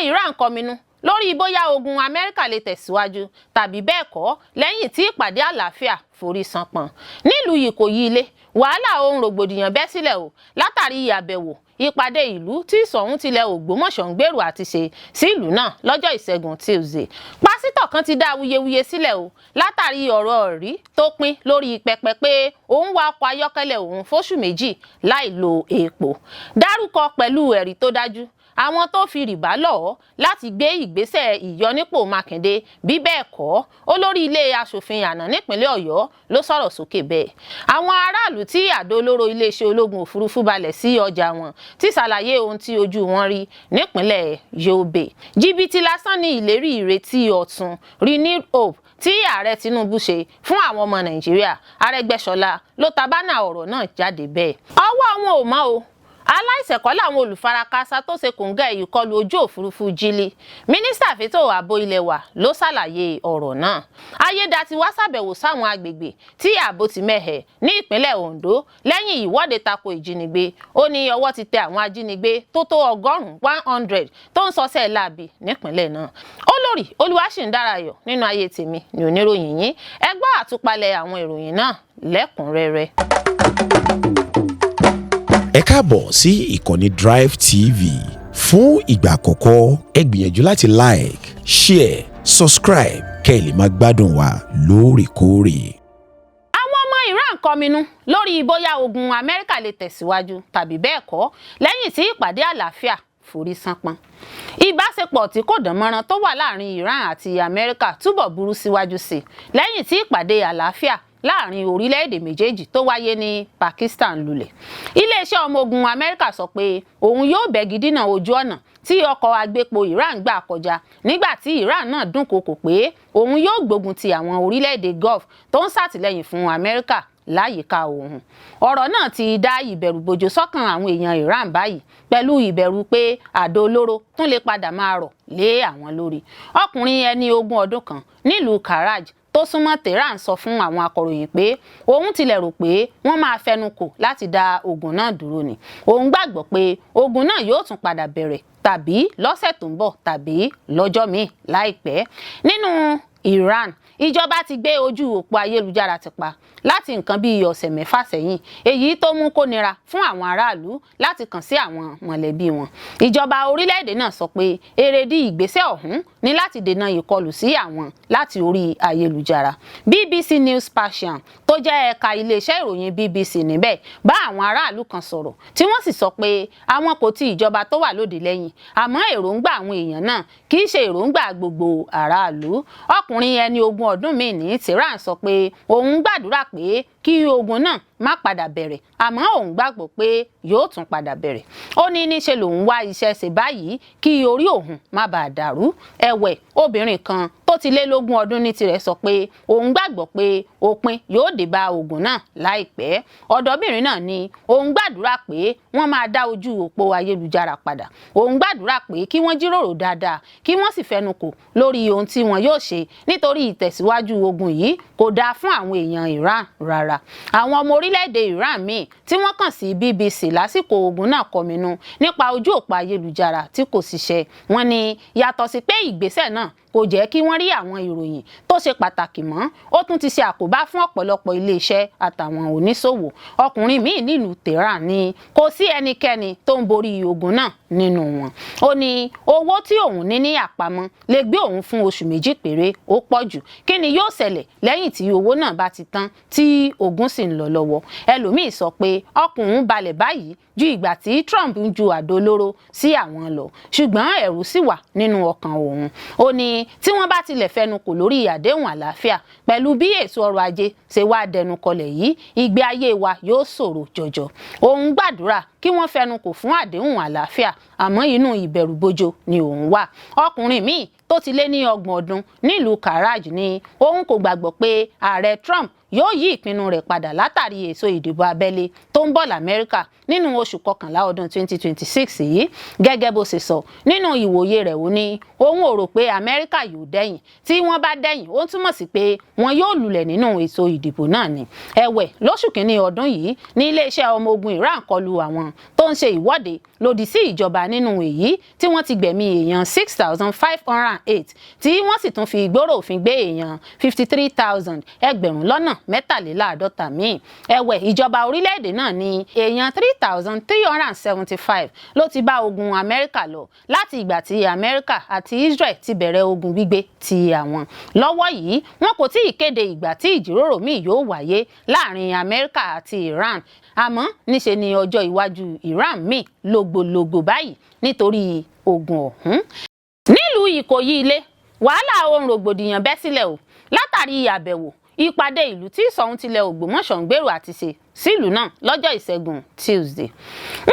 Iran kọminú lórí bóyá ogun Amẹ́ríkà lè tẹ̀síwájú tàbí bẹ́ẹ̀ kọ́ lẹ́yìn tí ìpàdé àlàáfíà forí ṣánpọ́n. Nílùú Ìkòyí Ilé, wàhálà ohun rògbòdìyàn bẹ́ sílẹ̀ o látàrí àbẹ̀wò ìpàdé ìlú tí Ṣọ̀ún tilẹ̀ Ògbómọ̀ṣọ́ ń gbèrò àti ṣe sí ìlú náà lọ́jọ́ Ìṣẹ́gun Tuesday. Pásítọ̀ kan ti dá awuyewuye sílẹ̀ o látàrí ọ̀rọ̀ ẹ̀rí tó pín lórí pẹpẹ pé òun wa ọkọ̀ ayọ́kẹ́lẹ́ òun fóṣù 2 láì lo epo. Dárúkọ pẹ̀lú ẹ̀rí tó dájú àwọn tó fi rìbá lọ̀ ọ́ láti gbé ìgbésẹ̀ ìyọnípò Mákindé, bí bẹ́ẹ̀ kọ́. Olórí ilé aṣòfin àná nípínlẹ̀ Ọ̀yọ́ ló sọ̀rọ̀ sókè bẹ́ẹ̀. Àwọn aráàlú tí àdó olóró iléeṣẹ́ ológun òfurufú balẹ̀ sí ọjà wọn ti ṣàlàyé ohun tí ojú wọn rí nípínlẹ̀ Yobe. Jìbìtì lásán ní ìlérí ìrètí ọ̀tun Renewed Hope tí ààrẹ Tinubu ṣe fún àwọn ọmọ Nàìjíríà. Arẹ́gbẹ́ṣọlá ló ta bánà ọ̀rọ̀ náà jáde bẹ́ẹ̀. Ọwọ́ wọn ò mọ́ o, aláìṣẹ̀kọ́ làwọn olùfarakásá tó ṣe kòńgẹ́ ìkọlù ojú òfurufú Jílí. Mínísítà fétò ààbò ilé wa ló ṣàlàyé ọ̀rọ̀ náà. Ayédatiwa ṣàbẹ̀wò sáwọn agbègbè tí ààbò ti mẹ́hẹ̀ ní ìpínlẹ̀ Ondo lẹ́yìn ìwọ́de tako ìjínigbé. Ó ní ọwọ́ ti tẹ àwọn ajínigbé tó tó 100, 100, tó ń sọsẹ́ láabi nípínlẹ̀ náà. Olórí Olúwaṣìndárayọ̀ nínú ayé tèmi ní oníròyìn yín. Ẹ gbọ́ àtúpalẹ̀ àwọn ìròyìn náà lẹ́kùnrẹ́rẹ́. Ẹ káàbọ̀ sí ìkànnì Drive TV. Fún ìgbà àkọ́kọ́, ẹ gbìyànjú láti like, share, subscribe kẹ́ ẹ lè máa gbádùn wa lóòrèkóòrè. Àwọn ọmọ Iran kọminú lórí bóyá ogun Amẹ́ríkà lè tẹ̀síwájú tàbí bẹ́ẹ̀ kọ́ lẹ́yìn tí ìpàdé àlàáfíà forí ṣánpọ́n. Ìbáṣepọ̀ tí kò dán mọ́rán tó wà láàrin Iran àti Amẹ́ríkà túbọ̀ burú síwájú sí i lẹ́yìn tí ìpàdé àlàáfíà láàrin orílẹ̀-èdè méjèèjì tó wáyé ní Pakistan lulẹ̀. Iléeṣẹ́ ọmọ ogun Amẹ́ríkà sọ pé òun yóò bẹ́gi dínà ojú ọ̀nà tí ọkọ̀ agbépo Iran gbà kọjá, nígbà tí Iran náà dúnkokò pé òun yóò gbógun ti àwọn orílẹ̀-èdè Gulf tó ń ṣàtìlẹ́yìn fún Amẹ́ríkà láyìíká òun. Ọ̀rọ̀ náà ti dá ìbẹ̀rùbojo sọ́kàn àwọn èèyàn Iran báyìí, pẹ̀lú ìbẹ̀rù pé àdó olóró tún lè padà máa rọ̀ lé àwọn lórí. Ọkùnrin ẹni 20 ọdún kan nílùú Karaj tó súnmọ́ Tehran sọ fún àwọn akọ̀ròyìn pé òun tilẹ̀ rò pé wọ́n máa fẹnu kò láti dá ogun náà dúró ni. Òun gbàgbọ́ pé ogun náà yóò tún padà bẹ̀rẹ̀, tàbí lọ́sẹ̀ tó ń bọ̀ tàbí lọ́jọ́ míì láìpẹ́. Nínú Iran, ìjọba ti gbé ojú òpó ayélujára ti pa láti nǹkan bíi ọ̀sẹ̀ 6 sẹ́yìn, èyí tó mú kó nira fún àwọn aráàlú láti kàn sí àwọn mọ̀lẹ́bí wọn. Ìjọba orílẹ̀-èdè náà sọ pé èrèdí ìgbésẹ̀ ọ̀hún ní láti dènà ìkọlù sí àwọn láti orí ayélujára. BBC News Persian, tó jẹ́ ẹ̀ka iléeṣẹ́ ìròyìn BBC níbẹ̀, bá àwọn aráàlú kan sọ̀rọ̀, tí wọ́n sì sọ pé àwọn kò ti ìjọba tó wà lóde lẹ́yìn, àmọ́ èròǹgbà àwọn èèyàn náà kì í ṣe èròǹgbà gbogbo aráàlú. Ọkùnrin ẹni 20 ọdún míì ní Tehran sọ pé òun gbàdúrà pé kí ogun náà má padà bẹ̀rẹ̀, àmọ́ òun gbàgbọ́ pé yóò tún padà bẹ̀rẹ̀. Ó ní níṣe lòun wá iṣẹ́ ṣe báyìí kí orí òun má bàa dàrú. Ẹ̀wẹ̀, obìnrin kan tó ti lé lógún ọdún ní tirẹ̀ sọ pé òun gbàgbọ́ pé òpin yóò dé bá ogun náà láìpẹ́. Ọ̀dọ́bìnrin náà ní òun gbàdúrà pé wọ́n máa dá ojú òpó ayélujára padà. Òun gbàdúrà pé kí wọ́n jíròrò dáadáa, kí wọ́n sì fẹnu kò lórí ohun tí wọn yóò ṣe, nítorí ìtẹ̀síwájú ogun yìí kò dáa fún àwọn èèyàn Iran rárá. Àwọn ọmọ orílẹ̀-èdè Iran míì tí wọ́n kàn sí BBC lásìkò ogun náà kọminú nípa ojú òpó ayélujára tí kò ṣiṣẹ́. Wọ́n ní yàtọ̀ sí pé ìgbésẹ̀ náà kò jẹ́ kí wọ́n rí àwọn ìròyìn tó ṣe pàtàkì mọ́, ó tún ti ṣe àkóbá fún ọ̀pọ̀lọpọ̀ iléeṣẹ́ àtàwọn oníṣòwò. Ọkùnrin míì nílùú Tehran ní kò sí ẹnikẹ́ni tó ń borí ogun náà nínú wọn. Ó ní owó tí òun ní ní àpamọ́ lè gbé òun fún oṣù 2 péré, ó pọ̀ jù. Kí ni yóò ṣẹlẹ̀ lẹ́yìn tí owó náà bá ti tán tí ogun sì ń lọ lọ́wọ́? Ẹlòmíì sọ pé ọkàn balẹ̀ báyìí ju ìgbà tí Trump ń ju àdó olóró sí àwọn lọ, ṣùgbọ́n ẹ̀rù sì wà nínú ọkàn òun. Ó ní tí wọ́n bá tilẹ̀ fẹnu kò lórí àdéhùn àlàáfíà, pẹ̀lú bí ètò ọrọ̀ ajé ṣe wá dẹnu kọlẹ̀ yìí, ìgbé ayé wa yóò ṣòro jọjọ. Òun gbàdúrà kí wọ́n fẹnu kò fún àdéhùn àlàáfíà, àmọ́ inú ìbẹ̀rùbojo ni òun wà. Ọkùnrin míì tó ti lé ní 30 ọdún nílùú Karaj ní òun kò gbàgbọ́ pé ààrẹ Trump yóò yí ìpinnu rẹ̀ padà látàrí ètò ìdìbò abẹ́lé tó ń bọ̀ lamẹ́ríkà nínú oṣù kọkànlá ọdún 2026 yìí. Gẹ́gẹ́ bó ṣe sọ nínú ìwòye rẹ̀, ó ní òun ò rò pé Amẹ́ríkà yóò dẹ̀yìn. Tí wọ́n bá dẹ̀yìn, ó túmọ̀ sí pé wọn yóò lulẹ̀ nínú ètò ìdìbò náà ni. Ẹ̀wẹ̀, lóṣù kínní ọdún yìí ní iléeṣẹ́ ọmọ ogun Iran kọlu àwọn tó ń ṣe ìwọ́de. lòdì sí ìjọba, nínú èyí tí wọ́n ti gbẹ̀mí èèyàn 6,508, tí wọ́n sì tún fi ìgbóró òfin gbé èèyàn 53,000, 53,000 míì. Ẹ̀wẹ̀, ìjọba orílẹ̀-èdè náà ní èèyàn 3,375 ló ti bá ogun Amẹ́ríkà lọ láti ìgbà tí Amẹ́ríkà àti Israel ti bẹ̀rẹ̀ ogun gbígbé ti àwọn. Lọ́wọ́ yìí, wọn kò tí ì kéde ìgbà tí ìjíròrò míì yóò wáyé láàrin Amẹ́ríkà àti Iran, àmọ́ níṣe ni ọjọ́ iwájú Iran míì lògbòlògbò báyìí nítorí ogun ọ̀hún. Nílùú Ìkòyí Ilé, wàhálà ohun rògbòdìyàn bẹ́ sílẹ̀ o látàrí àbẹ̀wò ìpàdé ìlú tí Ṣọ̀ún tilẹ̀ Ògbómọ̀ṣọ́ ń gbèrò àti ṣe sílùú náà lọ́jọ́ Ìṣẹ́gun Tuesday.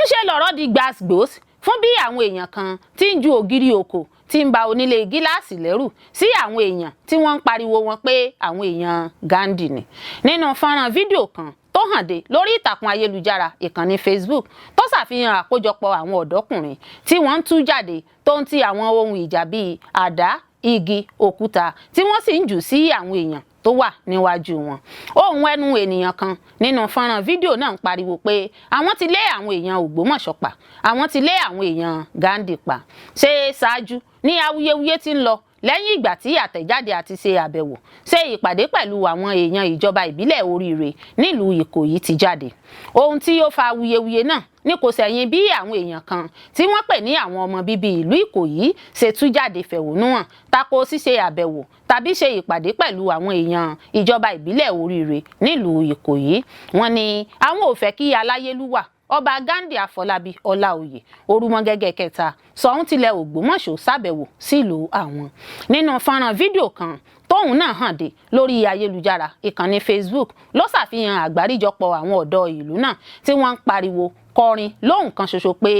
Ńṣe lọ̀rọ̀ di gbàsgbòs fún bí àwọn èèyàn kan tí ń ju ògiri òkò tí ń ba onílé gíláàsì lẹ́rù sí àwọn èèyàn tí wọ́n ń pariwo wọn pé àwọn èèyàn Gandhi ni. Nínú fọ́nrán fídíò kan tó hàn dé lórí ìtàkùn ayélujára ìkànnì Facebook, tó ṣàfihàn àkójọpọ̀ àwọn ọ̀dọ́kùnrin tí wọ́n ń tú jáde tó ń ti àwọn ohun ìjà bíi àdá, igi, òkúta, tí wọ́n sì ń jù sí àwọn èèyàn tó wà níwájú wọn. Ohùn ẹnu ènìyàn kan nínú fọ́nrán fídíò náà ń pariwo pé àwọn ti lé àwọn èèyàn Ògbómọ̀ṣọ́ pa, àwọn ti lé àwọn èèyàn Gandhi pa. Ṣe ṣáájú ní awuyewuye tí ń lọ lẹ́yìn ìgbà tí àtẹ̀jáde àti ṣe àbẹ̀wò ṣe ìpàdé pẹ̀lú àwọn èèyàn ìjọba ìbílẹ̀ Oríire nílùú Ìkòyí ti jáde. Ohun tí ó fa awuyewuye náà ní kò sẹ̀yìn bí àwọn èèyàn kan tí wọ́n pè ní àwọn ọmọ bíbí ìlú Ìkòyí ṣe tú jáde fẹ̀hónú hàn tako ṣíṣe àbẹ̀wò tàbí ṣe ìpàdé pẹ̀lú àwọn èèyàn ìjọba ìbílẹ̀ Oríire nílùú Ìkòyí. Wọ́n ní àwọn ò fẹ́ kí aláyélúwà Ọba Ghandi Àfọlábí Ọláoyè Orúmọgẹ́gẹ́ kẹta, Ṣọ̀ún tilẹ̀ Ògbómọ̀ṣọ́, ṣàbẹ̀wò sílùú àwọn. Nínú fọ́nrán fídíò kan tóun náà hàn dé lórí ayélujára ìkànnì Facebook ló ṣàfihàn àgbáríjọpọ̀ àwọn ọ̀dọ́ ìlú náà tí wọ́n ń pariwo kọrin lóhùn kan ṣoṣo pé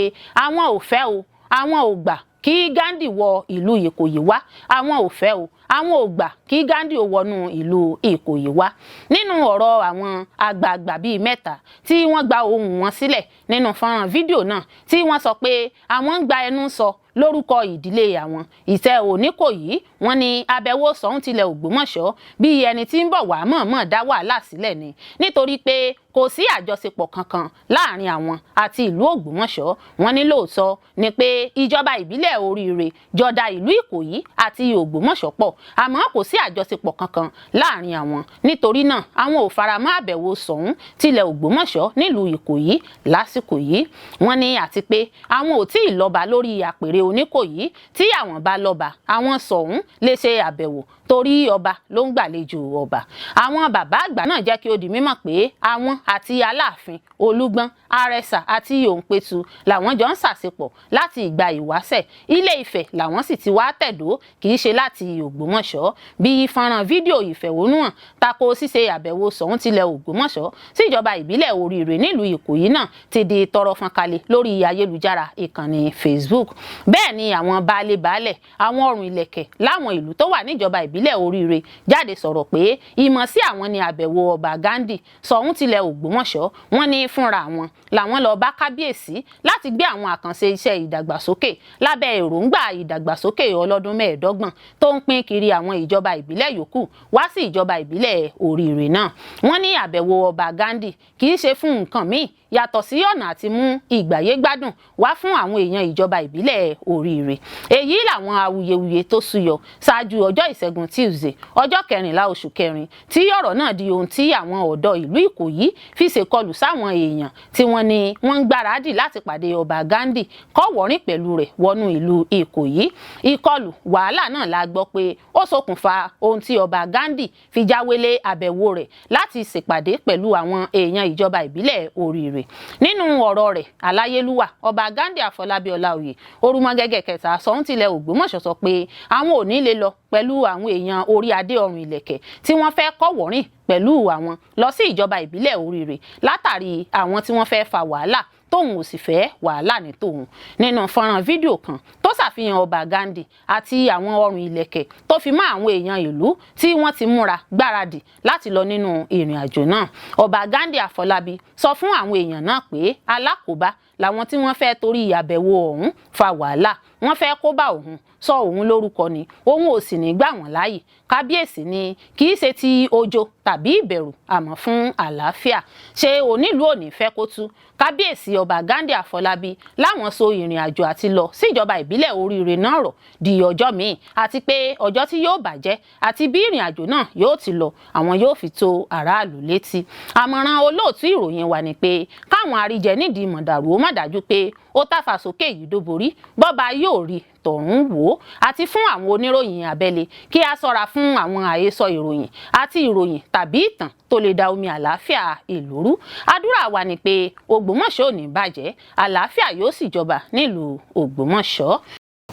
àwọn ò fẹ́ o, àwọn ò gbà kí Gandhi wọ ìlú Ìkòyí wá, àwọn ò fẹ́ o, àwọn ò gbà kí Gandhi ó wọnú ìlú Ìkòyí wá. Nínú ọ̀rọ̀ àwọn àgbààgbà bíi mẹ́ta tí wọ́n gba ohùn wọn sílẹ̀ nínú fọ́nrán fídíò náà, tí wọ́n sọ pé àwọn ń gba ẹnu sọ lórúkọ ìdílé àwọn Ìtẹ́ Oníkòyí, wọ́n ní àbẹ̀wò Ṣọ̀ún tilẹ̀ Ògbómọ̀ṣọ́ bíi ẹni tí ń bọ̀ wá mọ̀ọ́mọ̀ dá wàhálà sílẹ̀ ni, nítorí pé kò sí àjọṣepọ̀ kankan láàrin àwọn àti ìlú Ògbómọ̀ṣọ́. Wọ́n ní lóòótọ́ ni pé ìjọba ìbílẹ̀ Oríire jọdá ìlú Ìkòyí àti Ògbómọ̀ṣọ́ pọ̀, àmọ́ kò sí àjọṣepọ̀ kankan láàrin àwọn. Nítorí náà, àwọn ò faramọ́ àbẹ̀wò Ṣọ̀ún tilẹ̀ Ògbómọ̀ṣọ́ nílùú Ìkòyí lásìkò yìí. Wọ́n ní àti pé àwọn ò tí ì lọ́ba lórí àpèrè Oníkòyí. Tí àwọn bá lọ́ba, àwọn Ṣọ̀ún lè ṣe àbẹ̀wò, torí ọba ló ń gbàlejò ọba. Àwọn bàbá àgbà náà jẹ́ kí ó di mímọ̀ pé àwọn àti Aláàfin Olúgbọ́n, Àrẹ̀sà àti Òǹpẹ̀tù làwọn jọ ń ṣàṣepọ̀ láti ìgbà ìwáṣẹ̀. Ilé Ifẹ̀ làwọn sì ti wá tẹ̀dó, kì í ṣe láti Ògbómọ̀ṣọ́. Bí fọ́nrán fídíò ìfẹ̀hónúhàn tako ṣíṣe àbẹ̀wò Ṣọ̀ún tilẹ̀ Ògbómọ̀ṣọ́ síjọba ìbílẹ̀ Oríire nílùú Ìkòyí náà ti di tọrọ fọ́nkalẹ̀ lórí ayélujára ìkànnì Facebook, bẹ́ẹ̀ ni àwọn baálé baálẹ̀, àwọn ọrùn ìlẹ̀kẹ̀ láwọn ìlú tó wà níjọba ìbílẹ̀ Oríire jáde sọ̀rọ̀ pé ìmọ̀ sí àwọn ni àbẹ̀wò ọba Ghandi Ṣọ̀ún tilẹ̀ Ògbómọ̀ṣọ́. Wọ́n ní fúnra wọn làwọn lọ bá kábíyèsí láti gbé àwọn àkànṣe iṣẹ́ ìdàgbàsókè lábẹ́ èròǹgbà ìdàgbàsókè ọlọ́dún 25 tó ń pín kiri àwọn ìjọba ìbílẹ̀ yòókù wá sí ìjọba ìbílẹ̀ Oríire náà. Wọ́n ní àbẹ̀wò ọba Ghandi kì í ṣe fún nǹkan míì yàtọ̀ sí ọ̀nà àti mú ìgbáyégbádùn wá fún àwọn èèyàn ìjọba ìbílẹ̀ Oríire. Èyí làwọn awuyewuye tó súyọ ṣáájú ọjọ́ Ìṣẹ́gun Tuesday, ọjọ́ 14 oṣù kẹrin, tí ọ̀rọ̀ náà di ohun tí àwọn ọ̀dọ́ ìlú Ìkòyí fi ṣèkọlù sáwọn èèyàn tí wọ́n ní wọ́n ń gbáradì láti pàdé ọba Ghandi kọ́wọ̀ọ́rìn pẹ̀lú rẹ̀ wọnú ìlú Ìkòyí. Ìkọlù wàhálà náà la gbọ́ pé ó ṣokùnfà ohun tí ọba Ghandi fi jáwélé àbẹ̀wò rẹ̀ láti ṣèpàdé pẹ̀lú àwọn èèyàn ìjọba ìbílẹ̀ Oríire. Nínú ọ̀rọ̀ rẹ̀, aláyélúwà ọba Ghandi Àfọlábí Ọláoyè Orúmọgẹ́gẹ́ kẹta, Ṣọ̀ún tilẹ̀ Ògbómọ̀ṣọ́, sọ pé àwọn ò ní lè lọ pẹ̀lú àwọn èèyàn orí adé ọrùn ìlẹ̀kẹ̀ tí wọ́n fẹ́ kọ́wọ̀ọ́rìn pẹ̀lú àwọn lọ sí ìjọba ìbílẹ̀ Oríire látàrí àwọn tí wọ́n fẹ́ fa wàhálà, tóun ò sì fẹ́ wàhálà ní tòun. Nínú fọ́nrán fídíò kan tó ṣàfihàn ọba Ghandi àti àwọn ọrùn ìlẹ̀kẹ̀ tó fi mọ́ àwọn èèyàn ìlú tí wọ́n ti múra gbáradì láti lọ nínú ìrìn àjò náà, ọba Ghandi Àfọlábí sọ fún àwọn èèyàn náà pé alákòóbá làwọn tí wọ́n fẹ́ torí àbẹ̀wò ọ̀hún fa wàhálà, wọ́n fẹ́ kó bá òun sọ òun lórúkọ ni, òun ò sì ní gbà wọ́n láàyè. Kábíyèsí ni kì í ṣe ti ojo tàbí ìbẹ̀rù, àmọ́ fún àlàáfíà. Ṣé onílùú ò ní fẹ́ kó tú? Kábíyèsí Ọba Ghandi Àfọlábí láwọn so ìrìn àjò àti lọ síjọba ìbílẹ̀ Oríire náà rọ̀ di ọjọ́ míì, àti pé ọjọ́ tí yóò bàjẹ́ àti bí ìrìn àjò náà yóò ti lọ, àwọn yóò fi tó aráàlú létí. Àmọ̀ràn olóòtú ìròyìn wa ni pé káwọn àríjẹ nídìí mọ̀dàrú ó má dájú pé ó tàfà sókè yìí dóborí bọ́ba yóò rí tọ̀run wò ó, àti fún àwọn oníròyìn abẹ́lé kí a ṣọ́ra fún àwọn àhesọ ìròyìn àti ìròyìn tàbí ìtàn tó lè da omi àlàáfíà ìlú rú. Àdúrà wa ni pé Ògbómọ̀ṣọ́ ò ní bàjẹ́, àlàáfíà yóò sì jọba nílùú Ògbómọ̀ṣọ́.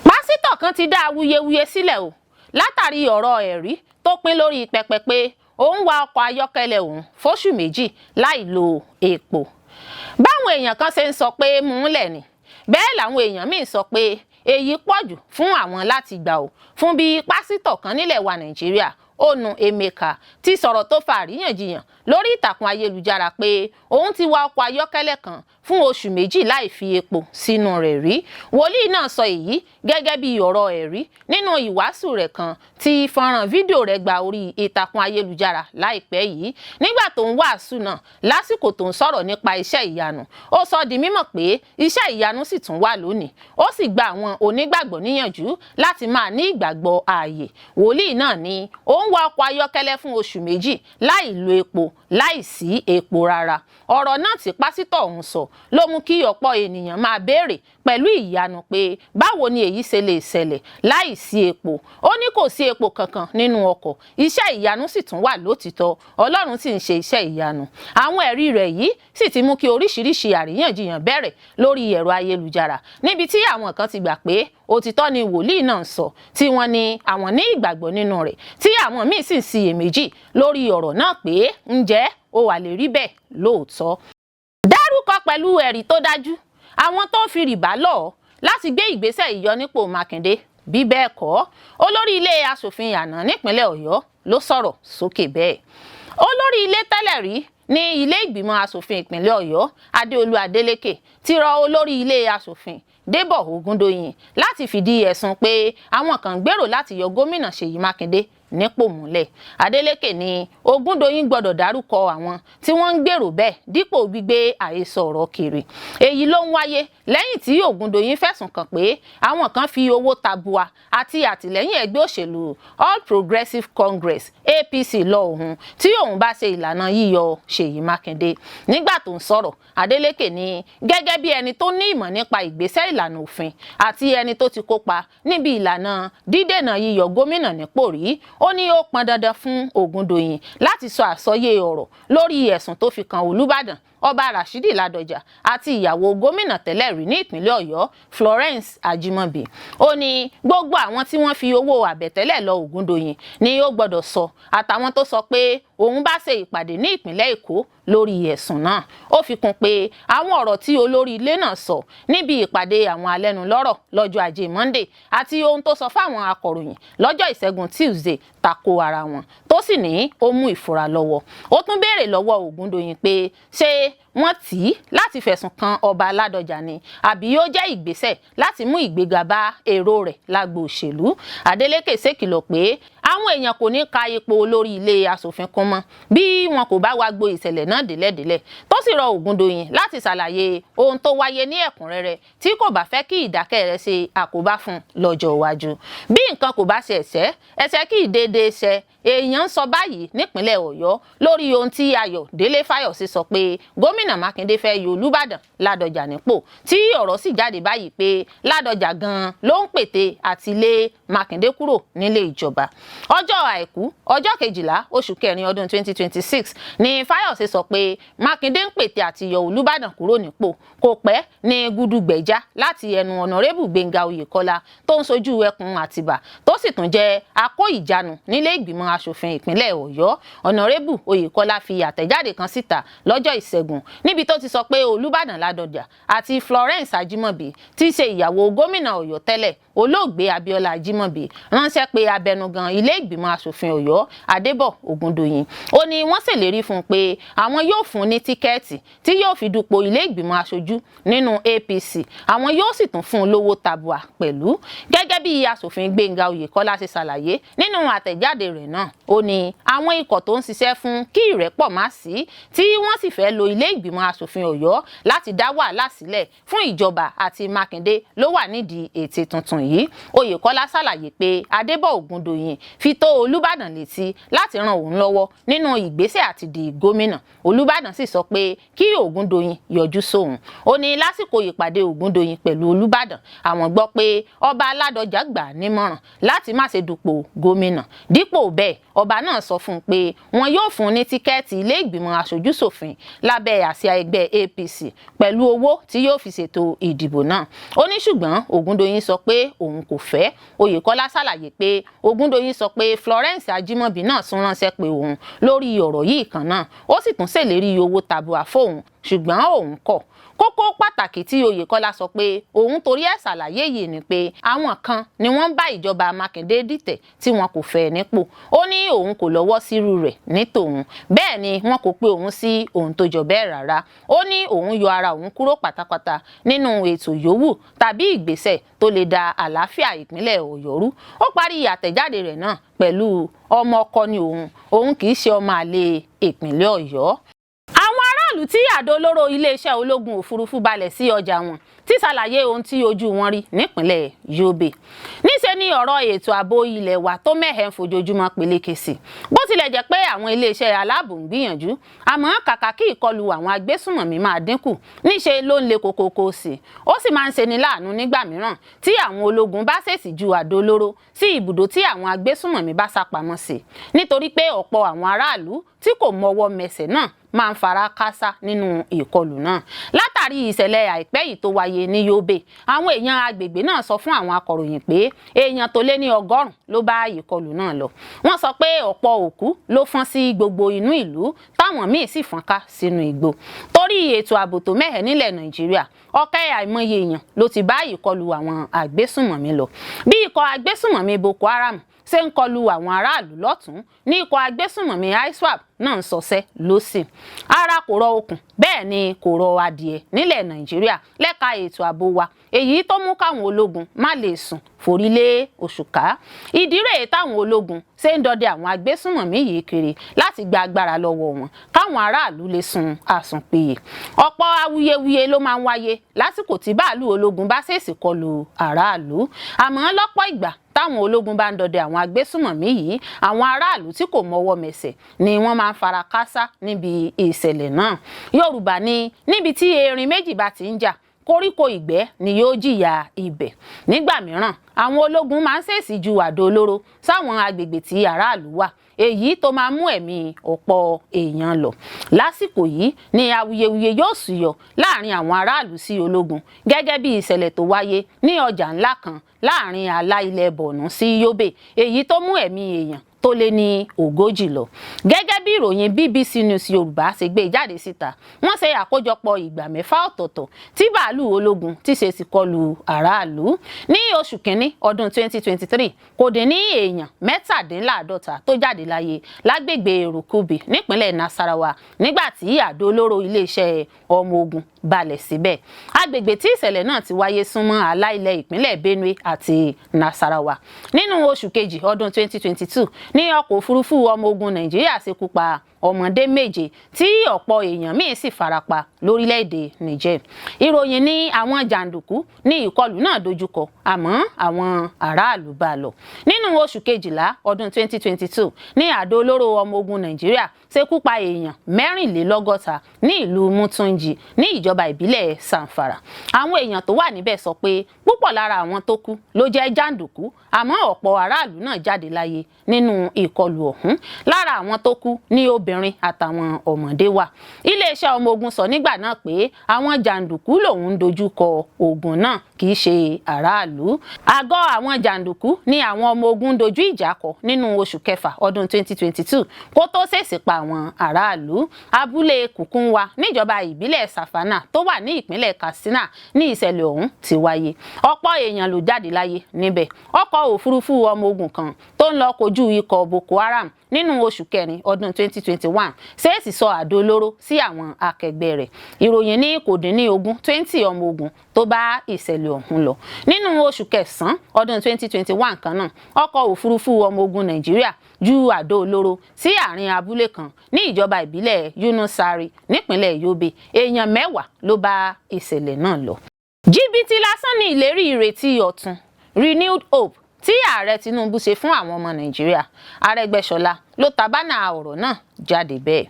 Pásítọ̀ kan ti dá awuyewuye sílẹ̀ o látàrí ọ̀rọ̀ ẹ̀rí tó pín lórí pẹpẹ pé òun wa ọkọ̀ ayọ́kẹ́lẹ́ òun fóṣù 2 láì lo epo. Báwọn èèyàn kan ṣe ń sọ pé múlẹ̀ ni, bẹ́ẹ̀ làwọn èèyàn míì sọ pé èyí pọ̀jù fún àwọn láti gbà ó fún bí pásítọ̀ kan nílẹ̀ wa Nàìjíríà, Onu Emeka, ti sọ̀rọ̀ tó fa àríyànjiyàn lórí ìtàkùn ayélujára pé òun ti wa ọkọ̀ ayọ́kẹ́lẹ́ kan fún oṣù 2 láì fi epo sínú rẹ̀ rí. Wòlíì náà sọ èyí gẹ́gẹ́ bí ọ̀rọ̀ ẹ̀rí nínú ìwàásù rẹ̀ kan tí fọ́nrán fídíò rẹ̀ gba orí ìtàkùn ayélujára láìpẹ́ yìí. Nígbà tó ń wàásù náà, lásìkò tó ń sọ̀rọ̀ nípa iṣẹ́ ìyanu, ó sọ di mímọ̀ pé iṣẹ́ ìyanu sì tún wà lónìí, ó sì gba àwọn onígbàgbọ́ níyànjú láti máa ní ìgbàgbọ́ ààyè. Wòlíì náà ní ó ń wa ọkọ̀ ayọ́kẹ́lẹ́ fún oṣù 2 láì lo epo, láì sí epo rárá. Ọ̀rọ̀ náà tí pásítọ̀ ọ̀hún sọ ló mú kí ọ̀pọ̀ ènìyàn máa béèrè pẹ̀lú ìyanu pé báwo ni èyí ṣe lè ṣẹlẹ̀ láì sí epo. Ó ní kò sí epo kankan nínú ọkọ̀, iṣẹ́ ìyanu sì tún wà lótìtọ́, Ọlọ́run sì ń ṣe iṣẹ́ ìyanu. Àwọn ẹ̀rí rẹ̀ yìí sì ti mú kí oríṣiríṣi àríyànjiyàn bẹ̀rẹ̀ lórí ẹ̀rọ ayélujára, níbi tí àwọn kan ti gbà pé òtítọ́ ni wòlíì náà ń sọ, tí wọ́n ní àwọn ní ìgbàgbọ́ nínú rẹ̀, tí àwọn míì sì ń ṣiyèméjì lórí ọ̀rọ̀ náà pé ǹjẹ́ ó wà lè rí bẹ́ẹ̀ lóòótọ́. Dárúkọ pẹ̀lú ẹ̀rí tó dájú àwọn tó ń fi rìbá lọ̀ láti gbé ìgbésẹ̀ ìyọnípò Mákindé, bí bẹ́ẹ̀ kọ́. Olórí ilé aṣòfin àná nípínlẹ̀ Ọ̀yọ́ ló sọ̀rọ̀ sókè bẹ́ẹ̀. Olórí ilé tẹ́lẹ̀ rí ní ilé ìgbìmọ̀ aṣòfin ìpínlẹ̀ Ọ̀yọ́, Adéolú Adélékè, ti rọ olórí ilé aṣòfin Débọ̀ Ògúndóyin láti fìdí ẹ̀sùn pé àwọn kan ń gbèrò láti yọ gómìnà Ṣèyí Mákindé nípò múlẹ̀. Adélékè ní Ògúndóyin gbọ́dọ̀ dárúkọ àwọn tí wọ́n ń gbèrò bẹ́ẹ̀ dípò gbígbé àhesọ ọ̀rọ̀ kiri. Èyí ló ń wáyé lẹ́yìn tí Ògúndóyin fẹ̀sùn kàn pé àwọn kan fi owó tabua àti àtìlẹ́yìn ẹgbẹ́ òṣèlú All Progressives Congress APC lọ òun tí òun bá ṣe ìlànà yíyọ Ṣèyí Mákindé. Nígbà tó ń sọ̀rọ̀, Adélékè ní gẹ́gẹ́ bí ẹni tó ní ìmọ̀ nípa ìgbésẹ̀ ìlànà òfin àti ẹni tó ti kópa níbi ìlànà dídènà yíyọ gómìnà nípò rí, ó ní ó pọn dandan fún Ògúndóyin láti sọ àsọyé ọ̀rọ̀ lórí ẹ̀sùn tó fi kan Olúbàdàn Ọba Rashidi Ládọjà àti ìyàwó gómìnà tẹ́lẹ̀ rí ní ìpínlẹ̀ Ọ̀yọ́, Florence Ajimobi. Ó ní gbogbo àwọn tí wọ́n fi owó àbẹ̀tẹ́lẹ̀ lọ Ògúndóyin ni ó gbọ́dọ̀ sọ, àtàwọn tó sọ pé òun bá ṣe ìpàdé ní ìpínlẹ̀ Èkó lórí ẹ̀sùn náà. Ó fi kún pé àwọn ọ̀rọ̀ tí olórí ilé náà sọ níbi ìpàdé àwọn alẹ́nulọ́rọ̀ lọ́jọ́ ajé Monday àti ohun tó sọ fáwọn akọ̀ròyìn lọ́jọ́ ìṣẹ́gun Tuesday tako ara wọn, tó sì ní ó mú ìfura lọ́wọ́. Ó tún béèrè lọ́wọ́ Ògúndóyin pé ṣé wọ́n tì í láti fẹ̀sùn kan Ọba Ládọjà ni, àbí ó jẹ́ ìgbésẹ̀ láti mú ìgbéga bá èrò rẹ̀ lágbo òṣèlú. Adélékè ṣèkìlọ̀ pé àwọn èèyàn kò ní ka ipò olórí ilé aṣòfin kún mọ́ bí wọn kò bá wá gbo ìṣẹ̀lẹ̀ náà délẹ̀délẹ̀, tó sì rọ Ògúndóyin láti ṣàlàyé ohun tó wáyé ní ẹ̀kúnrẹ́rẹ́ tí kò bá fẹ́ kí ìdákẹ́ rẹ̀ ṣe àkóbá fún lọ́jọ́ iwájú. Bí nǹkan kò bá ṣe ẹ̀ṣẹ̀, ẹ̀ṣẹ̀ kì í déédéé ṣẹ. Èèyàn ń sọ báyìí nípínlẹ̀ Ọ̀yọ́ lórí ohun tí Ayọ̀ Délé Fáyọ̀sé sọ pé gómìnà Mákindé fẹ́ yọ Olúbàdàn Ládọjà nípò, tí ọ̀rọ̀ sì jáde báyìí pé Ládọjà gan-an ló ń pète àti lé Mákindé kúrò nílé ìjọba. Ọjọ́ Àìkú, ọjọ́ 12 oṣù kẹrin ọdún 2026 ni Fáyọ̀sé sọ pé Mákindé ń pète àti yọ Olúbàdàn kúrò nípò. Kò pẹ́ ní gudugbẹ̀já láti ẹnu Ọ̀nàrẹ́bù Gbénga Oyèkọ́lá tó ń sojú ẹkùn Àtìbà, tó sì tún jẹ́ akó ìjánu nílé ìgbìmọ̀ aṣòfin ìpínlẹ̀ Ọ̀yọ́. Ọ̀nàrẹ́bù Oyèkọ́lá fi àtẹ̀jáde kan síta lọ́jọ́ Ìṣẹ́gun níbi tó ti sọ pé Olúbàdàn Ládọjà àti Florence Ajimobi tí í ṣe ìyàwó gómìnà Ọ̀yọ́ tẹ́lẹ̀ Olóògbé Abíọ́lá Ajímọ̀bí ránṣẹ́ pé abẹnugan ilé ìgbìmọ̀ asòfin Ọ̀yọ́, Adébọ̀ Ògúndòyìn. Ó ní wọ́n ṣèlérí fún un pé àwọn yóò fún un ní tíkẹ́ẹ̀tì tí yóò fi dupò ilé ìgbìmọ̀ aṣojú nínú APC, àwọn yóò sì tún fún un lówó tabua pẹ̀lú. Gẹ́gẹ́ bí asòfin Gbẹ́ngà Oyèkọ́lá ṣe ṣàlàyé nínú àtẹ̀jáde rẹ̀ náà, ó ní àwọn ikọ̀ tó ń ṣiṣẹ́ fún kí ìrẹ́pọ̀ má sí, tí wọ́n sì fẹ́ lo ilé ìgbìmọ̀ asòfin Ọ̀yọ́ láti dá wàhálà sílẹ̀ fún ìjọba àti Mákindé ló wà nídìí ète tuntun yìí. Oyèkọ́lá ṣàlàyé pé Adébọ̀ Ògúndòyìn fi tó Olúbàdàn létí láti ran òun lọ́wọ́ nínú ìgbésẹ̀ àti di gómìnà. Olúbàdàn sì sọ pé kí Ògúndòyìn yọjú sóun. Ó ní lásìkò ìpàdé Ògúndòyìn pẹ̀lú Olúbàdàn, àwọn gbọ́ pé ọba Ládọjà gbà á nímọ̀ràn láti má ṣe dupò gómìnà. Dípò bẹ́ẹ̀, ọba náà sọ fún un pé wọn yóò fún un ní tíkẹ́ẹ̀tì ilé ìgbìmọ̀ aṣojúṣòfin lábẹ́ àsíá ẹgbẹ́ APC pẹ̀lú owó tí yóò fi ṣètò ìdìbò náà. Ó ní ṣùgbọ́n Ògúndòyìn sọ pé òun kò fẹ́. Oyèkọ́lá ṣàlàyé pé Ògúndòyìn sọ pé Florence Ajímọ̀bí náà tún ránṣẹ́ pé òun lórí ọ̀rọ̀ yìí kan náà, ó sì tún ṣèlérí owó tabua fóun, ṣùgbọ́n òun kọ̀. Kókó pàtàkì tí Oyèkọ́lá sọ pé òun torí ẹ̀ ṣàlàyé yìí ni pé àwọn kan ni wọ́n ń bá ìjọba Mákindé dìtẹ̀ tí wọn kò fẹ́ nípò. Ó ní òun kò lọ́wọ́ sírú rẹ̀ ní tòun, bẹ́ẹ̀ ni wọn kò pe òun sí ohun tó jọ bẹ́ẹ̀ rárá. Ó ní òun yọ ara òun kúrò pátápátá nínú ètò yòówù tàbí ìgbésẹ̀ tó lè da àlàáfíà ìpínlẹ̀ Ọ̀yọ́ rú. Ó parí àtẹ̀jáde rẹ̀ náà pẹ̀lú ọmọ ọkọ ni òun, òun kì í ṣe ọmọ àlè ìpínlẹ̀ Ọ̀yọ́. Àwọn aráàlú tí àdó olóró iléeṣẹ́ ológun òfurufú balẹ̀ sí ọjà wọn ti ṣàlàyé ohun tí ojú wọn rí nípínlẹ̀ Yobe. Níṣe ni ọ̀rọ̀ ètò ààbò ilẹ̀ wa tó mẹ́hẹ̀ ń fojoojúmọ́ peléke sí, bó tilẹ̀ jẹ́ pé àwọn iléeṣẹ́ aláàbò ń gbìyànjú, àmọ́ kàkà kí ìkọlù àwọn agbésùnmọ̀mí máa dínkù, níṣe ló ń le kokoko sí i. Ó sì máa ń ṣeni láàánú nígbà mìíràn tí àwọn ológun bá ṣèṣì ju àdó olóró sí ibùdó tí àwọn agbésùnmọ̀mí bá sá pamọ́ sí, nítorí pé ọ̀pọ̀ àwọn aráàlú tí kò mọwọ́ mẹsẹ̀ náà máa ń fara kásá nínú ìkọlù náà. Látàrí ìṣẹ̀lẹ̀ àìpẹ́ yìí tó wáyé ní Yobe, àwọn èèyàn agbègbè náà sọ fún àwọn akọ̀ròyìn pé èèyàn tó lé ní 100 ló bá ìkọlù náà lọ. Wọ́n sọ pé ọ̀pọ̀ òkú ló fọ́n sí gbogbo inú ìlú, táwọn míì sì fọ́nká sínú igbó. Torí ètò ààbò tó mẹ́hẹ̀ nílẹ̀ Nàìjíríà, ọ̀kẹ́ àìmọye èèyàn ló ti bá ìkọlù àwọn àgbésùnmọ̀mí lọ. Bí ikọ̀ àgbésùnmọ̀mí Boko Haram ṣe ń kọlu àwọn aráàlú lọ́tún ní ikọ̀ agbésùnmọ̀mí ISWAP náà ń ṣọṣẹ́ lọ́sì. Ara kò rọ okùn, bẹ́ẹ̀ ni kò rọ adìẹ nílẹ̀ Nàìjíríà lẹ́ka ètò ààbò wa, èyí tó mú káwọn ológun má lè sùn forí lé òṣùká. Ìdí rèé táwọn ológun ṣe ń dọdẹ àwọn agbésùnmọ̀mí yìí kiri láti gba agbára lọ́wọ́ wọn káwọn aráàlú lè sun àsùnpìyè. Ọ̀pọ̀ awuyewuye ló máa ń wáyé lásìkò tí bàálù ológun bá ṣèèṣì kọlu aráàlú, àmọ́ lọ́pọ̀ ìgbà táwọn ológun bá ń dọdẹ àwọn agbésùnmọ̀mí yìí, àwọn aráàlú tí kò mọwọ́ mẹsẹ̀ ni wọ́n máa ń fara kásá níbi ìṣẹ̀lẹ̀ náà. Yorùbá ní níbi tí erin méjì bá ti ń jà, koríko ìgbẹ́ ni yóò jìyà ibẹ̀. Nígbà mìíràn, àwọn ológun máa ń ṣèèṣì ju àdó olóró sáwọn agbègbè tí aráàlú wà, èyí tó máa mú ẹ̀mí ọ̀pọ̀ èèyàn lọ. Lásìkò yìí ni awuyewuye yóò súyọ láàrin àwọn aráàlú sí ológun, gẹ́gẹ́ bí ìṣẹ̀lẹ̀ tó wáyé ní ọjà ńlá kan láàrin ààlà ilẹ̀ Borno sí Yobe, èyí tó mú ẹ̀mí èèyàn tó lé ní 40 lọ. Gẹ́gẹ́ bí ìròyìn BBC News Yorùbá ṣe gbé jáde síta, wọ́n ṣe àkójọpọ̀ ìgbà 6 ọ̀tọ̀ọ̀tọ̀ tí bàálù ológun ti ṣe sì kọlù aráàlú. Ní oṣù kínní ọdún 2023, kò dín ní èèyàn 47 tó jáde láyé lágbègbè Rukubi nípínlẹ̀ Nasarawa nígbà tí àdó olóró iléeṣẹ́ ọmọ ogun balẹ̀ síbẹ̀. Agbègbè tí ìṣẹ̀lẹ̀ náà ti wáyé súnmọ́ ààlà ilẹ̀ ìpínlẹ̀ Benue àti Nasarawa. Nínú oṣù kejì ọdún 2022 ní ọkọ̀ òfurufú ọmọ ogun Nàìjíríà ṣekú pa ọmọdé 7 tí ọ̀pọ̀ èèyàn míì sì farapa lórílẹ̀‐èdè Niger. Ìròyìn ní àwọn jàǹdùkú ní ìkọlù náà dojúkọ, àmọ́ àwọn aráàlú bá lọ. Nínú oṣù kejìlá ọdún 2022 ní àdó olóró ọmọ ogun Nàìjíríà ṣekú pa èèyàn 64 ní ìlú Mutunji ní ìjọba ìbílẹ̀ Samfara. Àwọn èèyàn tó wà níbẹ̀ sọ pé púpọ̀ lára àwọn tó kú ló jẹ́ jàǹdùkú, àmọ́ ọ̀pọ̀ aráàlú náà jáde láyé nínú ìkọlù ọ̀hún. Lára àwọn tó kú ní obìnrin àtàwọn ọmọdé wà. Iléeṣẹ́ ọmọ ogun sọ nígbà náà pé àwọn jàǹdùkú lòun ń dojú kọ ogun náà, kì í ṣe aráàlú. Àgọ́ àwọn jàǹdùkú ní àwọn ọmọ ogun dojú ìjà kọ nínú oṣù kẹfà ọdún 2022 kó tó ṣèṣì pa àwọn aráàlú. Abúlé Kùkúnwa níjọba ìbílẹ̀ Safana Katsina tó wà ní ìpínlẹ̀ Katsina ní ìṣẹ̀lẹ̀ ọ̀hún ti wáyé. Ọ̀pọ̀ èèyàn ló jáde láyé níbẹ̀. Ọkọ̀ òfurufú ọmọ ogun kan tó ń lọ kojú ikọ̀ Boko Haram nínú oṣù kẹrin ọdún 2021 ṣèèṣì sọ àdó olóró sí àwọn akẹgbẹ́ rẹ̀. Ìròyìn ní kò dín ní 20, 20 ọmọ ogun tó bá ìṣẹ̀lẹ̀ ọ̀hún lọ. Nínú oṣù kẹsàn-án ọdún 2021 kan náà, ọkọ̀ òfurufú ọmọ ogun Nàìjíríà ju àdó olóró sí àárín abúlé kan ní ìjọba ìbílẹ̀ Yunusari nípínlẹ̀ Yobe. Èèyàn 10 ló bá ìṣẹ̀lẹ̀ náà lọ. Jìbìtì lásán ní ìlérí ìrètí ọ̀tun, renewed hope, tí ààrẹ Tinubu ṣe fún àwọn ọmọ Nàìjíríà. Arẹ́gbẹ́ṣọlá ló ta bánà ọ̀rọ̀ náà jáde bẹ́ẹ̀.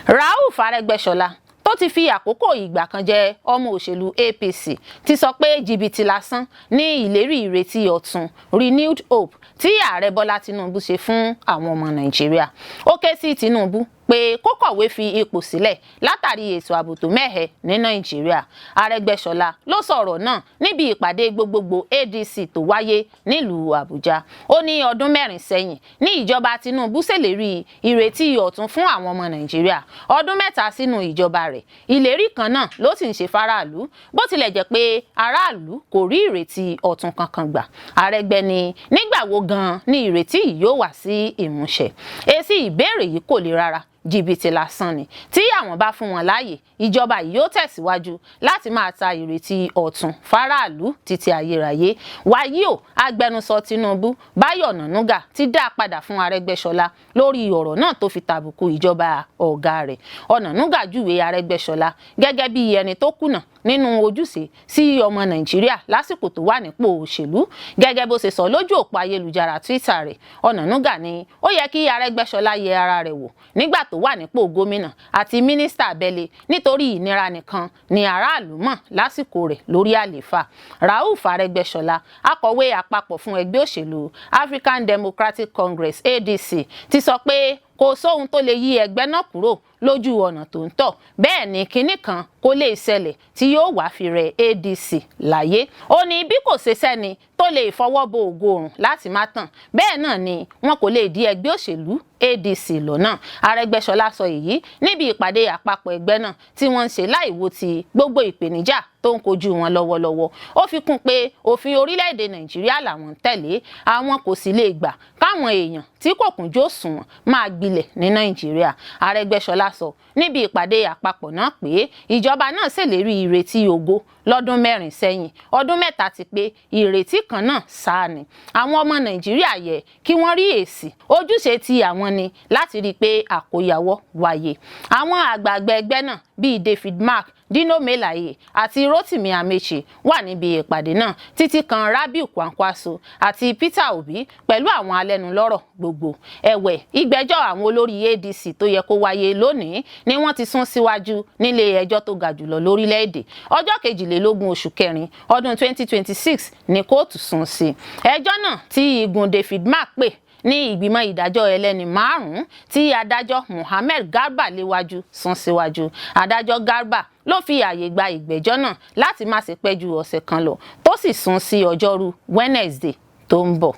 Rauf Arẹ́gbẹ́ṣọlá, tó ti fi àkókò ìgbà kan jẹ́ ọmọ òṣèlú APC, ti sọ pé jìbìtì lásán ní ìlérí ìrètí ọ̀tun, renewed hope, tí ààrẹ Bọ́lá Tinubu ṣe fún àwọn ọmọ Nàìjíríà. Ó ké sí Tinubu pé kó kọ̀wé fi ipò sílẹ̀ látàrí ètò ààbò tó mẹ́hẹ ní Nàìjíríà. Arẹ́gbẹ́ṣọlá ló sọ̀rọ̀ náà níbi ìpàdé gbogbogbò ADC tó wáyé nílùú Àbújá. Ó ní ọdún 4 sẹ́yìn ní ìjọba Tinubu ṣèlérí ìrètí ọ̀tun fún àwọn ọmọ Nàìjíríà. Ọdún 3 sínú ìjọba rẹ̀, ìlérí kan náà ló sì ń ṣe fáráàlú, bó tilẹ̀ jẹ́ pé aráàlú kò rí ìrètí ọ̀tun kankan gbà. Arẹ́gbẹ́ ni nígbà wo gan-an ni ìrètí yìí yóò wá sí ìmúṣẹ? Èsì ìbéèrè yìí kò le rárá, jìbìtì lásán ni. Tí àwọn bá fún wọn láàyè, ìjọba yìí yóò tẹ̀síwájú láti máa ta ìrètí ọ̀tun fáráàlú títí ayérayé. Wàyí o, agbẹnusọ Tinubu, Báyọ̀ Ọ̀nànúgà, ti dá a padà fún Arẹ́gbẹ́ṣọlá lórí ọ̀rọ̀ náà tó fi tàbùkù ìjọba ọ̀gá rẹ̀. Ọ̀nànúgà júwe Arẹ́gbẹ́ṣọlá gẹ́gẹ́ bí ẹni tó kùnà nínú ojúṣe sí ọmọ Nàìjíríà lásìkò tó wà nípò òṣèlú. Gẹ́gẹ́ bó ṣe sọ lójú òpó ayélujára Twitter rẹ̀, Ọ̀nànúgà ní ó yẹ kí Arẹ́gbẹ́ṣọlá yẹ ara rẹ̀ wò nígbà tó wà nípò gómìnà àti mínísítà abẹ́lé, nítorí ìnira nìkan ni aráàlú mọ̀ lásìkò rẹ̀ lórí àlééfà. Rauf Arẹ́gbẹ́ṣọlá, akọ̀wé àpapọ̀ fún ẹgbẹ́ òṣèlú African Democratic Congress, ADC, ti sọ pé kò sóhun tó lè yí ẹgbẹ́ náà kúrò lójú ọ̀nà tó ń tọ̀. Bẹ́ẹ̀ ni kinní kan kò lè ṣẹlẹ̀ tí yóò wá fi rẹ̀ ADC láyé. Ó ní bí kò ṣe sẹ́ni tó lè fọwọ́ bo ògo oòrùn láti má tàn, bẹ́ẹ̀ náà ni wọn kò lè dí ẹgbẹ́ òṣèlú ADC lọ́nà. Arẹ́gbẹ́ṣọlá sọ èyí níbi ìpàdé àpapọ̀ ẹgbẹ́ náà tí wọ́n ń ṣe láì wo ti gbogbo ìpèníjà tó ń kojú wọn lọ́wọ́lọ́wọ́. Ó fi kún pé òfin orílẹ̀-èdè Nàìjíríà làwọn ń tẹ̀lé, àwọn kò sì lè gbà káwọn èèyàn tí kò kúnjú òṣùwọ̀n máa gbilẹ̀ ní Nàìjíríà. Arẹ́gbẹ́ṣọlá sọ níbi ìpàdé àpapọ̀ náà pé ìjọba náà ṣèlérí ìrètí ògo lọ́dún 4 sẹ́yìn. Ọdún 3 ti pé, ìrètí kan náà sáà ni. Àwọn ọmọ Nàìjíríà yẹ kí wọ́n rí èsì. Ojúṣe ti àwọn ni láti rí i pé àkóyawọ́ wáyé. Àwọn àgbààgbà ẹgbẹ́ náà bíi David Mark, Dino Melaye àti Rotimi Amechi wà níbi ìpàdé náà, títí kan Rabiu Kwankwaso àti Peter Obi pẹ̀lú àwọn alẹ́nulọ́rọ̀ gbogbo. Ẹ̀wẹ̀, ìgbẹ́jọ́ àwọn olórí ADC tó yẹ kó wáyé lónìí ni wọ́n ti sún síwájú nílé ẹjọ́ tó ga jùlọ lórílẹ̀‐èdè. Ọjọ́ 22 oṣù kẹrin ọdún 2026 ní kóòtù sún sí ẹjọ́ náà tí igun David Mark pè ní ìgbìmọ̀ ìdájọ́ ẹlẹ́ni márùn-ún tí adájọ́ Mohammed Garba léwájú sún síwájú. Adájọ́ Garba ló fi ààyè gba ìgbẹ́jọ́ náà láti má ṣe pẹ́ ju ọ̀sẹ̀ kan lọ, tó sì sún sí ọjọ́rú Wednesday tó ń bọ̀.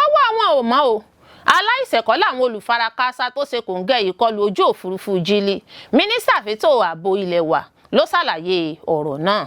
Ọwọ́ àwọn ò mọ́ o, aláìṣẹ̀kọ́ làwọn olùfarakásá tó ṣe kòńgẹ́ ìkọlù ojú òfurufú Jílí. Mínísítà fẹ́tò ààbò ilé wa ló ṣàlàyé ọ̀rọ̀ náà.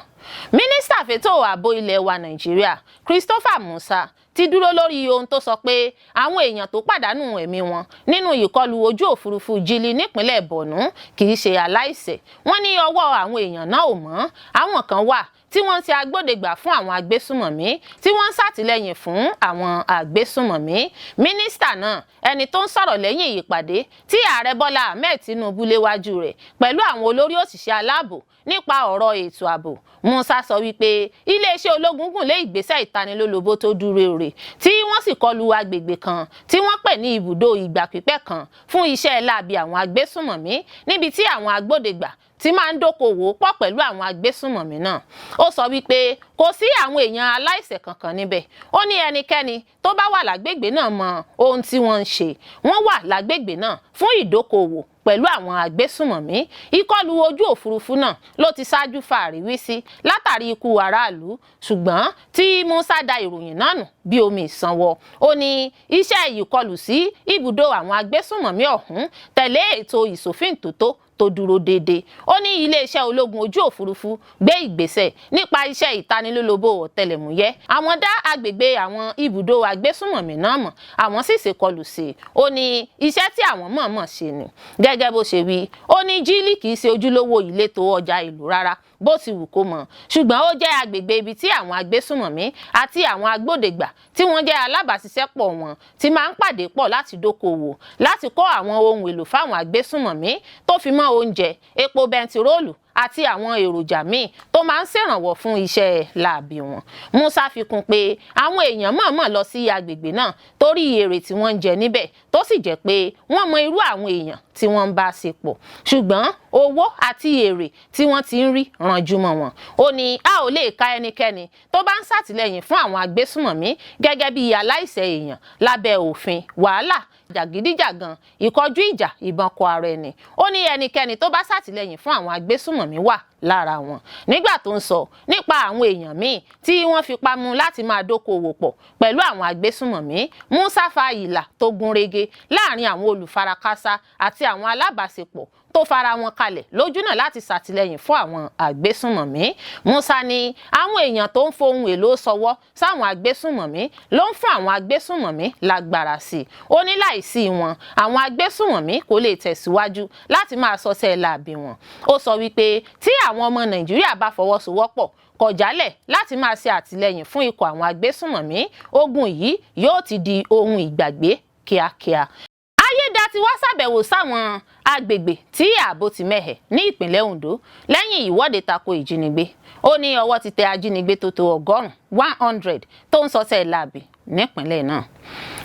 Mínísítà fẹ́tò ààbò ilé wa Nàìjíríà, Christopher Musa, ti dúró lórí ohun tó sọ pé àwọn èèyàn tó pàdánù ẹ̀mí wọn nínú ìkọlù ojú òfurufú Jílí nípínlẹ̀ Borno kì í ṣe aláìṣẹ̀. Wọ́n ní ọwọ́ àwọn èèyàn náà ò mọ́. Àwọn kan wà tí wọ́n ń ṣe agbódegbà fún àwọn agbésùmọ̀mí, tí wọ́n ń ṣàtìlẹ́yìn fún àwọn agbésùmọ̀mí. Mínísítà náà, ẹni tó ń sọ̀rọ̀ lẹ́yìn ìpàdé tí ààrẹ Bọ́lá Ahmed Tinubu léwájú rẹ̀ pẹ̀lú àwọn olórí òṣìṣẹ́ aláàbò nípa ọ̀rọ̀ ètò ààbò, Musa sọ wípé iléeṣẹ́ ológun gùn lé ìgbésẹ̀ ìtanilólobó tó dúró rè, tí wọ́n sì kọlu agbègbè kan tí wọ́n pè ní ibùdó ìgbà pípẹ́ kan fún iṣẹ́ láabi àwọn agbésùmọ̀mí, níbi tí àwọn agbódegbà tí máa ń dókòwò pọ̀ pẹ̀lú àwọn agbésùmọ̀mí náà. Ó sọ wípé kò sí àwọn èèyàn aláìṣẹ̀ kankan níbẹ̀. Ó ní ẹnikẹ́ni tó bá wà lágbègbè náà mọ ohun tí wọ́n ń ṣe. Wọ́n wà lágbègbè náà fún ìdókòwò pẹ̀lú àwọn agbésùmọ̀mí. Ìkọlù ojú òfurufú náà ló ti ṣáájú fa àríwísí látàrí ikú aráàlú, ṣùgbọ́n tí Musa da ìròyìn náà nù bí omi ìsanwó. Ó ní iṣẹ́ ìkọlù sí ibùdó àwọn agbésùmọ̀mí ọ̀hún tẹ̀lé ètò ìsòfíntòtó. Tó dúró déédéé. Ó ní iléeṣẹ́ ológun ojú òfurufú gbé ìgbésẹ̀ nípa iṣẹ́ ìtanilólobó ọ̀tẹlẹ̀múyẹ́. Àwọn dá agbègbè àwọn ibùdó agbésùnmọ̀mí náà mọ̀, àwọn sì ṣèkọlù sí i. Ó ní iṣẹ́ tí àwọn mọ̀ọ́mọ̀ ṣe ni. Gẹ́gẹ́ bó ṣe wí, ó ní Jílì kì í ṣe ojúlówó ìletò ọjà ìlú rárá bó ti wù kó mọ̀, ṣùgbọ́n ó jẹ́ agbègbè ibi tí àwọn agbésùnmọ̀mí àti àwọn agbódegbà tí wọ́n jẹ́ alábàáṣiṣẹ́pọ̀ wọn ti máa ń pàdé pọ̀ láti dókòwò, láti kó àwọn ohun èlò fáwọn agbésùnmọ̀mí, tó fi mọ́ oúnjẹ, epo bẹntiróòlù àti àwọn èròjà míì tó máa ń ṣèrànwọ́ fún iṣẹ́ láabi wọn. Musa fi kún pé àwọn èèyàn mọ̀ọ́mọ̀ lọ sí agbègbè náà torí èrè tí wọ́n ń jẹ níbẹ̀, tó sì jẹ́ pé wọ́n mọ irú àwọn èèyàn tí wọ́n ń bá ṣe pọ̀, ṣùgbọ́n owó àti èrè tí wọ́n ti ń rí ranjú mọ́ wọn. Ó ní a ò lè ka ẹnikẹ́ni tó bá ń ṣàtìlẹ́yìn fún àwọn agbésùmọ̀mí gẹ́gẹ́ bí aláìṣẹ̀ èèyàn lábẹ́ òfin. Wàhálà, jàgídíjàgan, ìkọjú ìjà, ìbọn kọ ara ẹni. Ó ní ẹnikẹ́ni tó bá ṣàtìlẹ́yìn fún àwọn agbésùmọ̀mí wà lára wọn. Nígbà tó ń sọ nípa àwọn èèyàn míì tí wọ́n fipá mú láti máa dókòwò pọ̀ pẹ̀lú àwọn agbésùmọ̀mí, Musa fa ìlà tó gún régé láàrin àwọn olùfarakásá àti àwọn alábàáṣepọ̀ tó fara wọn kalẹ̀ lójúnà láti ṣàtìlẹ́yìn fún àwọn agbésùnmọ̀mí. Musa ní àwọn èèyàn tó ń fohùn èlò sọwọ́ sáwọn agbésùnmọ̀mí ló ń fún àwọn agbésùnmọ̀mí lágbára sí i. Ó ní láìsí wọn, àwọn agbésùnmọ̀mí kò lè tẹ̀síwájú láti máa ṣọṣẹ́ láabi wọn. Ó sọ wípé tí àwọn ọmọ Nàìjíríà bá fọwọ́sowọ́pọ̀ kọ̀jálẹ̀ láti máa ṣe àtìlẹ́yìn fún ikọ̀ àwọn agbésùnmọ̀mí, ogun yìí yóò ti di ohun ìgbàgbé kíákíá. Ayédatiwa ṣàbẹ̀wò sáwọn agbègbè tí ààbò ti mẹ́hẹ̀ ní ìpínlẹ̀ Ondo lẹ́yìn ìwọ́de tako ìjínigbé. Ó ní ọwọ́ ti tẹ ajínigbé tó tó 100, 100, tó ń ṣọṣẹ́ láabi nípínlẹ̀ náà.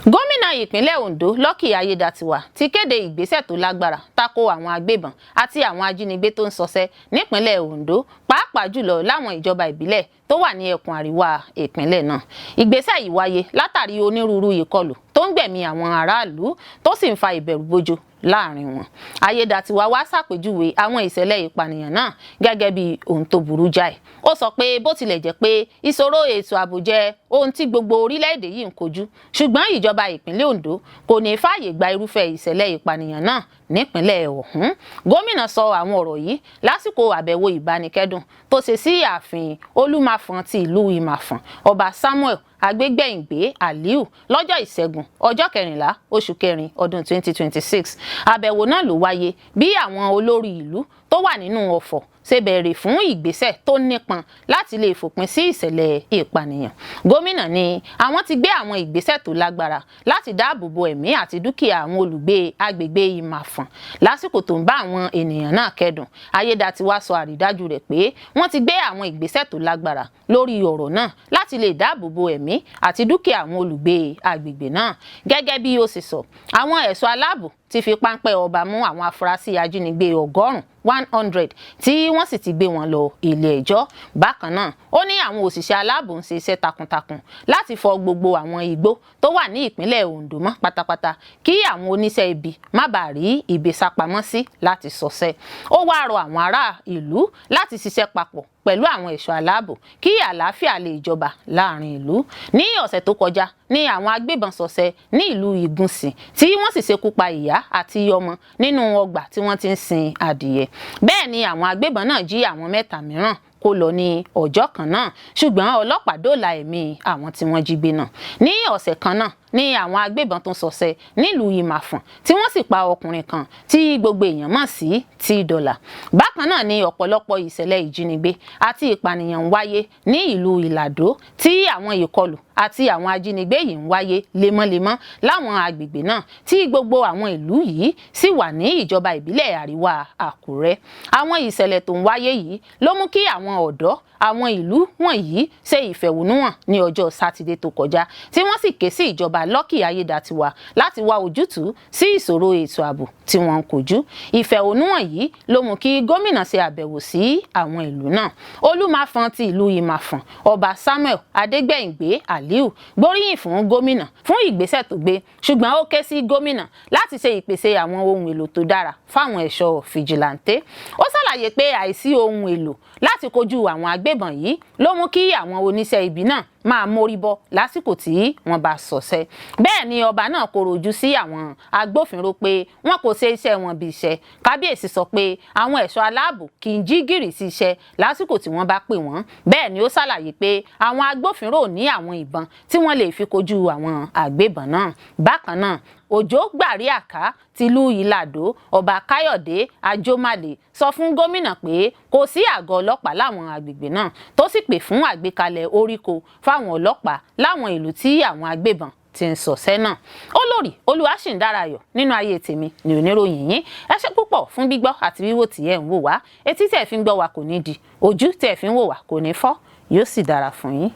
Gómìnà ìpínlẹ̀ Ondo, Lucky Ayédatiwa, ti kéde ìgbésẹ̀ tó lágbára tako àwọn agbébọn àti àwọn ajínigbé tó ń ṣọṣẹ́ nípínlẹ̀ Ondo, pàápàá jùlọ láwọn ìjọba ìbílẹ̀ tó wà ní ẹkùn àríwá ìpínlẹ̀ náà. Ìgbésẹ̀ yìí wáyé látàrí onírúurú ìkọlù tó ń gbẹ̀mí àwọn aráàlú, tó sì ń fa ìbẹ̀rùbojo láàrin wọn. Ayédatiwa wá ṣàpèjúwe àwọn ìṣẹ̀lẹ̀ ìpànìyàn náà gẹ́gẹ́ bí ohun tó burú jáì. Ó sọ pé bó tilẹ̀ jẹ́ pé ìṣòro ètò ààbò jẹ́ ohun tí gbogbo orílẹ̀-èdè yìí ń kojú, ṣùgbọ́n ìjọba ìpínlẹ̀ Ondo kò ní fààyè gba irúfẹ́ ìṣẹ̀lẹ̀ ìpànìyàn náà nípínlẹ̀ ọ̀hún. Gómìnà sọ àwọn ọ̀rọ̀ yìí lásìkò àbẹ̀wò ìbánikẹ́dùn tó ṣe sí ààfin Olúmáfọ̀n ti ìlú Ìmàfọ̀n, Ọba Samuel Agbégbẹ̀yìngbé Aliu, lọ́jọ́ Ìṣẹ́gun, ọjọ́ 14 oṣù kẹrin ọdún 2026. Àbẹ̀wò náà ló wáyé bí àwọn olórí ìlú tó wà nínú ọ̀fọ̀ ṣe bẹ̀rẹ̀ fún ìgbésẹ̀ tó nípọn láti lè fòpin sí ìṣẹ̀lẹ̀ ìpànìyàn. Gómìnà ní àwọn ti gbé àwọn ìgbésẹ̀ tó lágbára láti dáàbò bo ẹ̀mí àti dúkìá àwọn olùgbé agbègbè Ìmàfọ̀n. Lásìkò tó ń bá àwọn ènìyàn náà kẹ́dùn, Ayédatiwa sọ àrídájú rẹ̀ pé wọ́n ti gbé àwọn ìgbésẹ̀ tó lágbára lórí ọ̀rọ̀ náà láti lè dáàbò bo ẹ̀mí àti dúkìá àwọn olùgbé agbègbè náà. Gẹ́gẹ́ bí ó ṣe sọ, àwọn ẹ̀ṣọ́ aláàbò ti fi páńpẹ́ ọba mú àwọn afurasí ajínigbé 100, 100, tí wọ́n sì ti gbé wọn lọ ilé ẹjọ́. Bákan náà, ó ní àwọn òṣìṣẹ́ aláàbò ń ṣe iṣẹ́ takuntakun láti fọ gbogbo àwọn igbó tó wà ní ìpínlẹ̀ Ondo mọ́ pátápátá, kí àwọn oníṣẹ́ ibi má bàa rí ibi sápamọ́ sí láti ṣọṣẹ́. Ó wáá rọ àwọn ará ìlú láti ṣiṣẹ́ papọ̀ pẹ̀lú àwọn ẹ̀ṣọ́ aláàbò kí àlàáfíà lè jọba láàrin ìlú. Ní ọ̀sẹ̀ tó kọjá ní àwọn agbébọn ṣọṣẹ́ ní ìlú Ìgúnsìn, tí wọ́n sì ṣekú pa ìyá àti ọmọ nínú ọgbà tí wọ́n ti ń sin adìyẹ. Bẹ́ẹ̀ ni àwọn agbébọn náà jí àwọn mẹ́ta mìíràn kó lọ ní ọjọ́ kan náà, ṣùgbọ́n ọlọ́pàá dóòlà ẹ̀mí àwọn tí wọ́n jí gbé náà. Ní ọ̀sẹ̀ kan náà ní àwọn agbébọn tó ń ṣọṣẹ́ nílùú Ìmàfọ̀n, tí wọ́n sì pa ọkùnrin kan tí gbogbo èèyàn mọ̀ sí T-Dollar. Bákan náà ní ọ̀pọ̀lọpọ̀ ìṣẹ̀lẹ̀ ìjínigbé àti ìpànìyàn ń wáyé ní ìlú Ìlàdó, tí àwọn ìkọlù àti àwọn ajínigbé yìí ń wáyé lemọ́lemọ́ láwọn agbègbè náà, tí gbogbo àwọn ìlú yìí sì wà ní ìjọba ìbílẹ̀ àríwá Àkúrẹ́. Àwọn ìṣẹ̀lẹ̀ tó ń wáyé yìí ló mú kí àwọn ọ̀dọ́ àwọn ìlú wọ̀nyí ṣe ìfẹ̀hónúhàn ní ọjọ́ Sátidé tó kọjá, tí wọ́n sì ké sí ìjọba Lucky Ayédatiwa láti wá ojútùú sí ìṣòro ètò ààbò tí wọ́n ń kojú. Ìfẹ̀hónúhàn yìí ló mú kí gómìnà ṣe àbẹ̀wò sí àwọn ìlú náà. Olúmáfọ̀n ti ìlú Ìmàfọ̀n, Ọba Samuel Adégbẹ̀yìngbé Aliu, gbóríyìn fún gómìnà fún ìgbésẹ̀ tó gbé, ṣùgbọ́n ó ké sí gómìnà láti ṣe ìpèsè àwọn ohun èlò tó dára fáwọn ẹ̀ṣọ́ fìjìláńtẹ́. Ó ṣàlàyé pé àìsí ohun èlò láti kojú àwọn agbébọn yìí ló mú kí àwọn oníṣẹ́ ibi náà máa mórí bọ́ lásìkò tí wọ́n bá ṣọṣẹ́. Bẹ́ẹ̀ ni ọba náà kọ̀rọ̀ ojú sí àwọn agbófinró pé wọn kò ṣe iṣẹ́ wọn bí iṣẹ́. Kábíyèsí sọ pé àwọn ẹ̀ṣọ́ aláàbò kì í jí gìrì sí iṣẹ́ lásìkò tí wọ́n bá pè wọ́n. Bẹ́ẹ̀ ni ó ṣàlàyé pé àwọn agbófinró ní àwọn ìbọn tí wọ́n lè fi kojú àwọn àgbébọn náà. Bákan náà, Òjó Gbàríàká tìlú Ìlàdó, Ọba Káyọ̀dé Àjọmálè, sọ fún gómìnà pé kò sí àgọ́ ọlọ́pàá láwọn agbègbè náà, tó sì pè fún àgbékalẹ̀ oríko fáwọn ọlọ́pàá láwọn ìlú tí àwọn agbébọn ti ń ṣọṣẹ́ náà. Olórí Olúwaṣìndárayọ̀ nínú ayé tèmi ní oníròyìn yín. Ẹ ṣé púpọ̀ fún gbígbọ́ àti wíwò tí ẹ̀ ń wò wá. Etí tẹ̀ fi ń gbọ́ wa kò ní di, ojú tẹ̀ fi ń wò wá kò ní fọ́, yóò sì dára fún yín.